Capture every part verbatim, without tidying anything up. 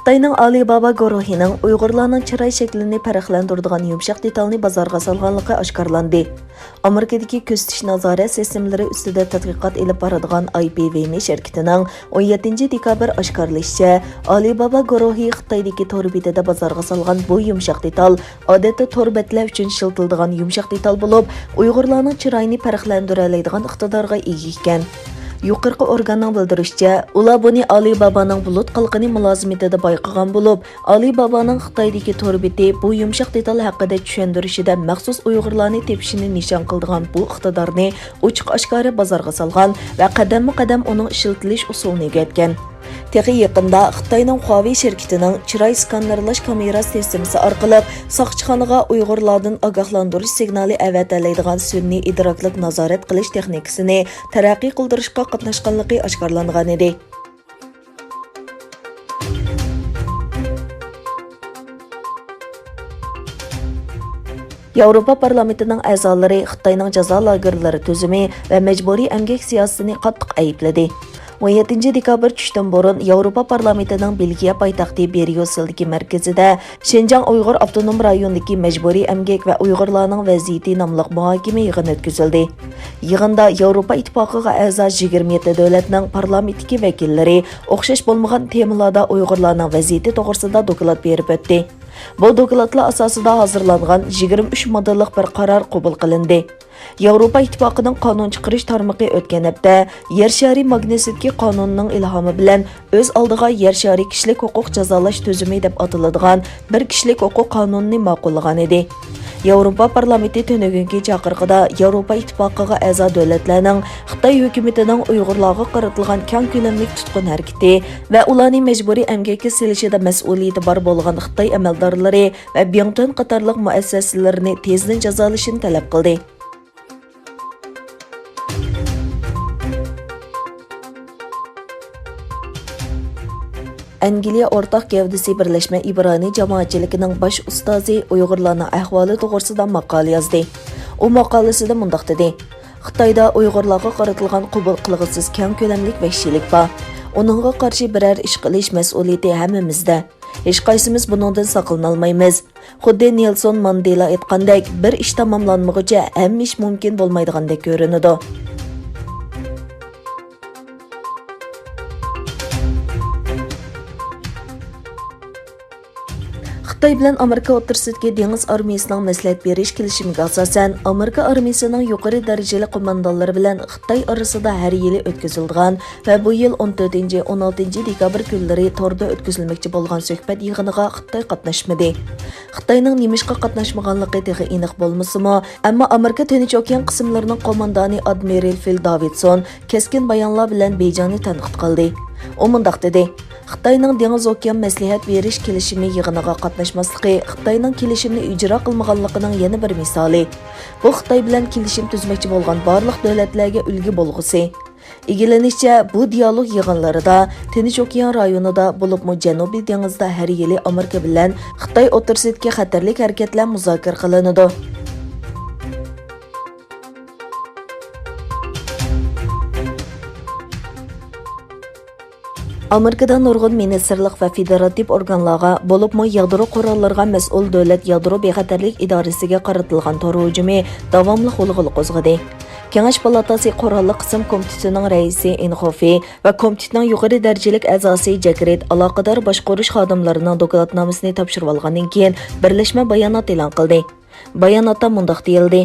خىتاينىڭ ئالىبابا گۇرۇھىنىڭ ئۇيغۇرلارنىڭ چىراي شەكلىنى پەرقلەندۈرىدىغان يۇمشاق دېتالنى بازارغا سالغانلىقى ئاشكارىلاندى. ئامېرىكىدىكى كۆزىتىش نازارەت سىستېمىلىرى ئۈستىدە تەتقىقات ئېلىپ بارىدىغان ئاي پى ۋى نى شىركىتىنىڭ ئون يەتتىنچى دېكابىر ئاشكارىلىشىچە، ئالىبابا گۇرۇھى خىتايدىكى تور بېتىدە بازارغا سالغان بۇ يۇمشاق دېتال ئادەتتە تور بەتلەر ئۈچۈن ئىشلىتىلىدىغان يۇمشاق دېتال بولۇپ، ئۇيغۇرلارنىڭ چىرايىنى پەرقلەندۈرەلەيدىغان ئىقتىدارغا ئىگە ئىكەن. يۇقىرىقى ئورگاننىڭ بىلدۈرۈشىچە، ئۇلار بۇنى ئالىبابانىڭ بۇلۇت قالقىنى مۇلازىمىتىدە بايقىغان بولۇپ، ئالىبابانىڭ خىتايدىكى تور بېتى بۇ يۇمشاق دېتال ھەققىدە چۈشەندۈرۈشىدە مەخسۇس ئۇيغۇرلارنى تېپىشىنى نىشان قىلىدىغان بۇ ئىقتىدارنى ئوچۇق-ئاشكارا بازارغا سالغان ۋە قەدەممۇ قەدەم ئۇنىڭ ئىشلىتىلىش ئۇسۇلىنى ئۆگەتكەن. تېخى يېقىندا خىتاينىڭ خۇاۋېي شىركىتىنىڭ چىراي سكانېرلاش كامېرا سىستېمىسى ئارقىلىق ساقچىخانىغا ئۇيغۇرلاردىن ئاگاھلاندۇرۇش سىگنالى ئەۋەتەلەيدىغان سۈنئىي ئىدراكلىق نازارەت قىلىش تېخنىكىسىنى تەرەققىي قىلدۇرۇشقا قاتناشقانلىقى ئاشكارىلانغانىدى. ياۋروپا پارلامېنتىنىڭ ئەزالىرى خىتاينىڭ جازا لاگېرلىرى تۈزۈمى ۋە مەجبۇرىي ئەمگەك سىياسىتىنى قاتتىق ئەيىبلىدى. ئون يەتتىنچى دېكابىر چۈشتىن بۇرۇن ياۋروپا پارلامېنتىنىڭ بېلگىيە پايتەختى بريۇسېلدىكى مەركىزىدە شىنجاڭ ئۇيغۇر ئاپتونوم رايونىدىكى مەجبۇرىي ئەمگەك ۋە ئۇيغۇرلارنىڭ ۋەزىيىتى ناملىق مۇھاكىمە يىغىنى ئۆتكۈزۈلدى. يىغىندا ياۋروپا ئىتتىپاقىغا ئەزا يىگىرمە يەتتە دۆلەتنىڭ پارلامېنتتىكى ۋەكىللىرى ئوخشاش بولمىغان تېمىلاردا ئۇيغۇرلارنىڭ ۋەزىيىتى توغرىسىدا دوكلات بېرىپ ئۆتتى. بۇ دوكلاتلار ئاساسىدا ھازىرلانغان يىگىرمە ئۈچ ماددىلىق بىر قارار قوبۇل قىلىندى. ياۋروپا ئىتتىپاقىنىڭ قانۇن چىقىرىش تارمىقى ئۆتكەن ھەپتە يەر شارى ماگنىتسكىي قانۇنىنىڭ ئىلھامى بىلەن ئۆز ئالدىغا يەر شارى كىشىلىك ھوقۇق جازالاش تۈزۈمى دەپ ئاتىلىدىغان بىر كىشىلىك ھوقۇق قانۇنىنى ماقۇللىغان ئىدى. ياۋروپا پارلامېنتى تۈنۈگۈنكى چاقىرىقىدا ياۋروپا ئىتتىپاقىغا ئەزا دۆلەتلەرنىڭ خىتاي ھۆكۈمىتىنىڭ ئۇيغۇرلارغا قارىتىلغان كەڭ كۆلەملىك تۇتقۇن ھەرىكىتى ۋە ئۇلارنى مەجبۇرىي ئەمگەككە سېلىشىدا مەسئۇلىيىتى بار بولغان خىتاي ئەمەلدارلىرى ۋە بياڭتۈەن قاتارلىق مۇئەسسەسىلىرىنى تېزدىن جازالىشىنى تەلەپ قىلدى. ئەنگلىيە ئورتاق گەۋدىسى بىرلەشمە ئىبرانىي جامائەتچىلىكىنىڭ باش ئۇستازى ئۇيغۇرلارنىڭ ئەھۋالى توغرىسىدا ماقالە يازدى. ئۇ ماقالىسىدە مۇنداق دېدى: خىتايدا ئۇيغۇرلارغا قارىتىلغان قوبۇل قىلغۇسىز كەڭ كۆلەملىك ۋەھشىيلىك بار. ئۇنىڭغا قارشى بىرەر ئىش قىلىش مەسئۇلىيىتى ھەممىمىزدە. ھېچقايسىمىز بۇنىڭدىن ساقلىنالمايمىز. خۇددى نېلسون ماندېلا ئېيتقاندەك، بىر ئىش تاماملانمىغۇچە ھەممە ئىش مۇمكىن بولمايدىغاندەك كۆرۈنىدۇ. خىتاي بىلەن ئامېرىكا ئوتتۇرىسىدىكى دېڭىز ئارمىيىسىنىڭ مەسلىھەت بېرىش كېلىشىمىگە ئاساسەن، ئامېرىكا ئارمىيىسىنىڭ يۇقىرى دەرىجىلىك قوماندانلىرى بىلەن خىتاي ئارىسىدا ھەر يىلى ئۆتكۈزۈلىدىغان ۋە بۇ يىل ئون تۆتىنچى، ئون ئالتىنچى دېكابىر كۈنلىرى توردا ئۆتكۈزۈلمەكچى بولغان سۆھبەت يىغىنىغا خىتاي قاتناشمىدى. خىتاينىڭ نېمىشقا قاتناشمىغانلىقى تېخى ئېنىق بولمىسىمۇ، ئەمما ئامېرىكا تىنچ ئوكيان قىسىملىرىنىڭ قوماندانى ئادمىرال فىل داۋىدسون كەسكىن بايانلار بىلەن بېيجىڭنى تەنقىد قىلدى. ئۇ مۇنداق دېدى: خىتاينىڭ دېڭىز ئوكيان مەسلىھەت بېرىش كېلىشىمى يىغىنىغا قاتناشماسلىقى خىتاينىڭ كېلىشىمنى ئىجرا قىلمىغانلىقىنىڭ يەنە بىر مىسالى. بۇ خىتاي بىلەن كېلىشىم تۈزمەكچى بولغان بارلىق دۆلەتلەرگە ئۈلگە بولغۇسى. ئىگىلىنىشىچە، بۇ دىيالوگ يىغىنلىرىدا تىنچ ئوكيان رايونىدا، بولۇپمۇ جەنۇبىي دېڭىزدا ھەر يىلى ئامېرىكا بىلەن خىتاي ئوتتۇرىسىدىكى خەتەرلىك ھەرىكەتلەر مۇزاكىرە قىلىنىدۇ. ئامېرىكىدا نۇرغۇن مىنىستىرلىق ۋە فېدېراتىپ ئورگانلارغا، بولۇپمۇ يادرو قوراللىرىغا مەسئۇل دۆلەت يادرو بىخەتەرلىك ئىدارىسىگە قارىتىلغان تور ھۇجۇمى داۋاملىق غۇلغۇلا قوزغىدى. كېڭەش پالاتاسى قوراللىق قىسىم كومىتېتىنىڭ رەئىسى ئېنخوفى ۋە كومىتېتنىڭ يۇقىرى دەرىجىلىك ئەزاسى جەكرىت ئالاقىدار باشقۇرۇش خادىملىرىنىڭ دوكلاتنامىسىنى تاپشۇرۇۋالغاندىن كېيىن، بىرلەشمە بايانات ئېلان قىلدى. باياناتتا مۇنداق دېيىلدى: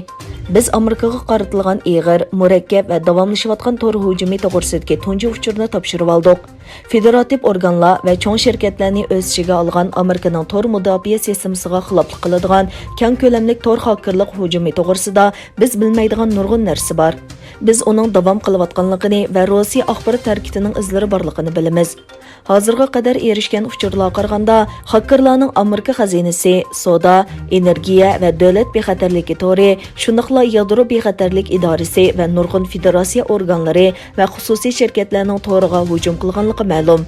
بىز ئامېرىكىغا قارىتىلغان ئېغىر، مۇرەككەپ ۋە داۋاملىشىۋاتقان تور ھۇجۇمى توغرىسىدىكى تۇنجى ئۇچۇرنى تاپشۇرۇۋالدۇق. فېدېراتىپ ئورگانلار ۋە چوڭ شىركەتلەرنى ئۆز ئىچىگە ئالغان ئامېرىكىنىڭ تور مۇداپىئە سىستېمىسىغا خىلاپلىق قىلىدىغان كەڭ كۆلەملىك تور خاكېرلىق ھۇجۇمى توغرىسىدا بىز بىلمەيدىغان نۇرغۇن نەرسە بار. بىز ئۇنىڭ داۋام قىلىۋاتقانلىقىنى ۋە روسىيە ئاخبارات ھەرىكىتىنىڭ ئىزلىرى بارلىقىنى بىلىمىز. ھازىرغا قەدەر ئېرىشكەن ئۇچۇرلارغا قارىغاندا، خاكېرلارنىڭ ئامېرىكا خەزىنىسى، سودا، ئېنېرگىيە ۋە دۆلەت بىخەتەرلىكى تورى، شۇنداقلا يادرو بىخەتەرلىك ئىدارىسى ۋە نۇرغۇن فېدېراتسىيە ئورگانلىرى ۋە خۇسۇسىي شىركەتلەرنىڭ تورىغا ھۇجۇم قىلغانلىقى مەلۇم.